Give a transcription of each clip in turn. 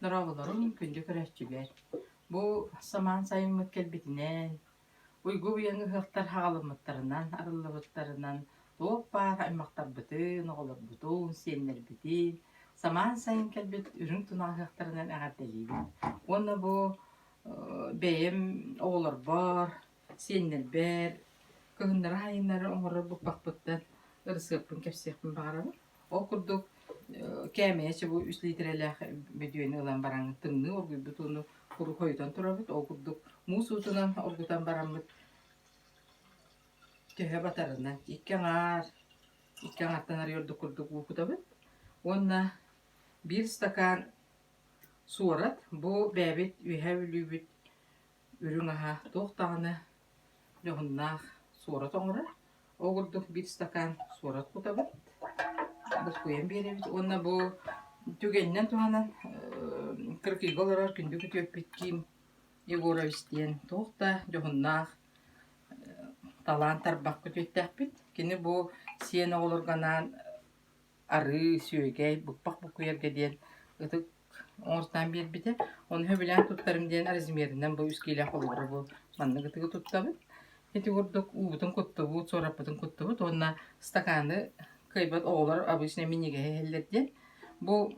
Дорооболоруҥ, күндү көрөөччүлэр! Бу самаан сайыммыт кэлбитинэн, уйгу-быйаҥ ыһыахтар хаҕаламмыттарынан, арыллыбыттарынан туох баар аймахтарбытын, оҕолорбутун, сиэннэрбитин самаан сайын кэлбит үрүҥ тунах ыһыахтарынан эҕэрдэлиибит. Уонна бу бэйэм оҕолорбор, сиэннэрбэр кыһыннары-сайыннары оҥорор буппахпыттан ырысыаппын кэпсиэхпин баҕарабын. Ол курдук кээмэйэ чобу үс лиитирэлээх бүдүөнү ылан баран тымныы оргуйбут ууну куруук хойутан турабыт. Ол курдук муус уутунан оргутан бараммыт төһө батарынан икки аҥаар, икки аҥаартан арыый ордук курдук уу кутабыт. Уонна биир стакан суорат, бу бэйэбит Үөһээ Бүлүүбүт үрүҥ аһа туох даҕаны дьоһуннаах суорат оҥорор. Ол курдук биир стакан суорат кутабыт, буккуйан биэрэбит уонна бу түгэнинэн туһанан кыракыйга олорор күндү күтүөппүт Ким Егорович диэн туох да дьоһуннаах талаан тарбах күтүөттээхпит. Кини бу сиэн оҕолорго анаан арыы, сүөгэй, быппах буккуйарга диэн ытык оҥортоон биэрбитэ. Ону сөбүлээн туттарым диэн размерынан бу үс киилэ холобура бу маннык ытыгы туттабыт. Ити курдук уубутун куттубут, суораппытын куттубут уонна стаканы кыайбат оҕолор обычно минньигэһи иһэллэр диэн. Бу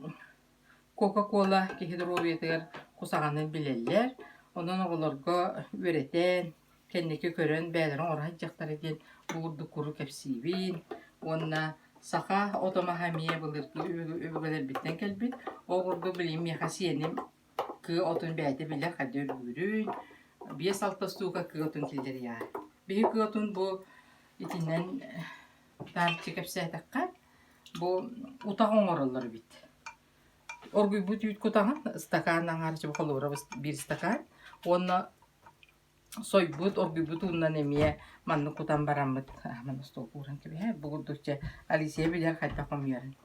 Кока-кола киһи доруобуйатыгар кусаҕанын билэллэр. Онон оҕолорго үөрэтэн, кэнники көрөн бэйэлэрин оҥоро сылдьыахтара диэн бу курдук куруук кэпсиибин. Уонна саха ото маһа эмиэ былыргы өбүгэлэрбиттэн кэлбит. Ол курдук билигин миэхэ сиэним кыа отун бэйэтэ билэр хайда өргүүрүн, 5-6 устуука кыа отун киллэриэҕэ. Биһиги кыа отун бу итинэн таарыччы кэпсээтэххэ, бу утах оҥороллор эбит. Оргуйбут үүт кутаҕын, ыстакаан аҥаар холобура биир ыстакаан уонна сойбут, оргуйбут уунан эмиэ маннык кутан бараммыт манна остуолга ууран кэбиһэ. Бу курдук чэ Алисия билэр хайдах хомуйарын.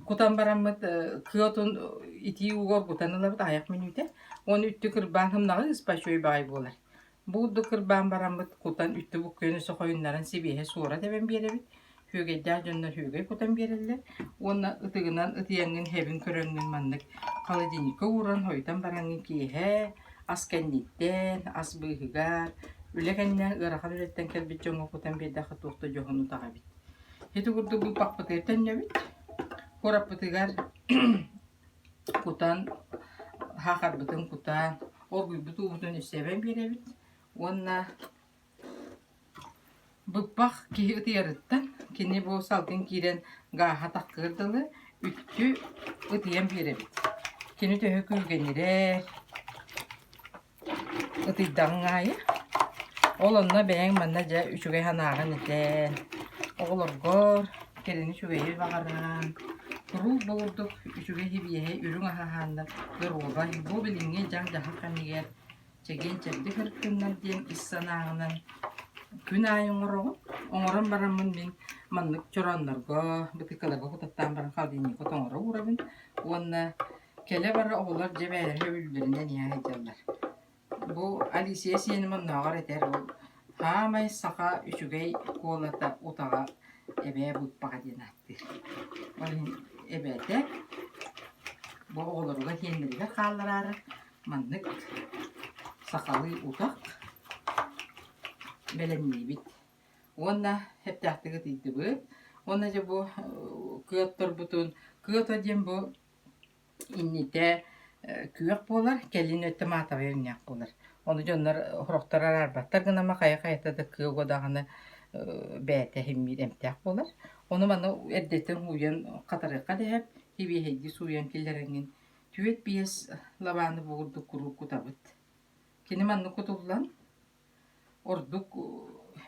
Кутан бараммыт кыа отун итии ууга оргутан ылабыт аҕыйах мүнүүтэ. Уонна үттү кырбаан һымнаҕы ыспа үчүгэй баҕайы буолар. Буурду кырбаан бараммыт кутан үттү буккуйан өссө хойуннаран сибиэһэ суора тэбэн биэрэбит. Күөгэйдээх дьоннор үөгэй кутан биэрэллэр уонна ытыгынан ытыйаҥҥын хэбин көрөҥҥүн маннык холодильникка ууран хойутан бараҥҥын киэһэ ас кэнниттэн, ас быыһыгар, үлэ кэннэ ыарахан үлэттэн кэлбит дьоҥҥо кутан биэрдэххэ туох да дьоһун утах эбит. Ити курдук быыппахпытыгар төннөбүт. Куораппытыгар кутан, саахарбытын кутан, оргуйбут уубутун өссө эбэн биэрэбит уонна быппах киһи ытыйарыттан кини бу салгын киирэн гааһа таххыар дылы үттү ытыйан биэрэбит. Кини төһө күүгэнирэр, Ытыйдаҕыҥ аайы ол онно бэйэҥ манна дьэ үчүгэй санааҕын этэн, оҕолоргор кэлин үчүгэйи баҕаран, куруук болурдук үчүгэй сибиэһэй үрүҥ аһы аһааннар доруобай, бу билиҥҥи дьаҥ-дьаһах кэмигэр чэгиэн-чэбдик ырыттыннар диэн ис санааҕынан күн аайы оҥороҕун. Оҥорон бараммын мин маннык чорооннорго, бытыыкаларга кутаттаан баран холодильникка тоҥоро уурабын уонна Кэлэ-бара оҕолор дьэ бэйэлэрэ өлүүлэринэн иһэ сылдьаллар. Бу Алисия сиэним оннооҕор этэр ол «Хаамай саха үчүгэй куолата утаҕа эбээ быыппаҕа» диэн ааттыыр. Ол иһин эбээтэ бу оҕолоругар сиэннэригэр хааллараары маннык сахалыы утах бэлэмниибит. Уонна эптээхтик ытыйдыбыт. Уонна дьэ бу кыа отторбутун, кыа ото диэн бу Иннитэ күөх буолар, кэлин өттө маатабай өҥнөөх буолар. Ону дьоннор сорохтор араарбаттар гынама хайа-хайата да кыа уга даҕаны бэйэтэ иһиммиир эмтээх буолар. Ону маны эрдэттэн ууйан хатарыахха дэһэп, сибиэһэйдии сууйан киллэрэҥҥин түөрт-биэс лабааны бу курдук куруук кутабыт. Кини маннык кутуллан Ордук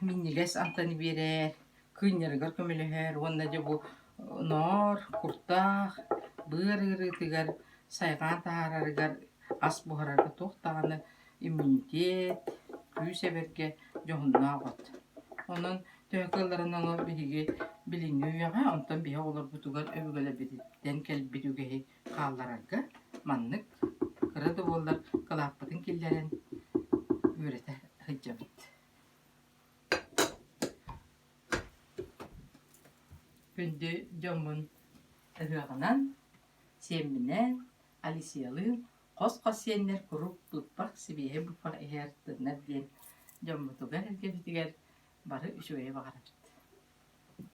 минньигэс амтаны биэрэр, кыынньарыгар көмөлөһөр уонна дьэ бу ноор, куртах, быар ыарыытыгар сайҕаан таһаарарыгар ас буһарарга туох даҕаны иммунитет, күүс эбэргэ дьоһуннаах от. Онон төһө кыалларынан ол биһиги билиҥҥи үйэҕэ, онтон биһи оҕолорбутугар өбүгэлэрбититтэн кэлбит үгэһи хаалларарга маннык кыра да буоллар кылааппытын киллэрэн үөрэтэ сылдьабыт. Күндү дьоммун ыһыаҕынан, сиэмминэн. Алисиялыын хос-хос сиэннэр куруук быыппах, сибиэһэй быыппах иһэр тыннар диэн дьоммутугар-сэргэбитигэр бары үчүгэйи баҕарабыт.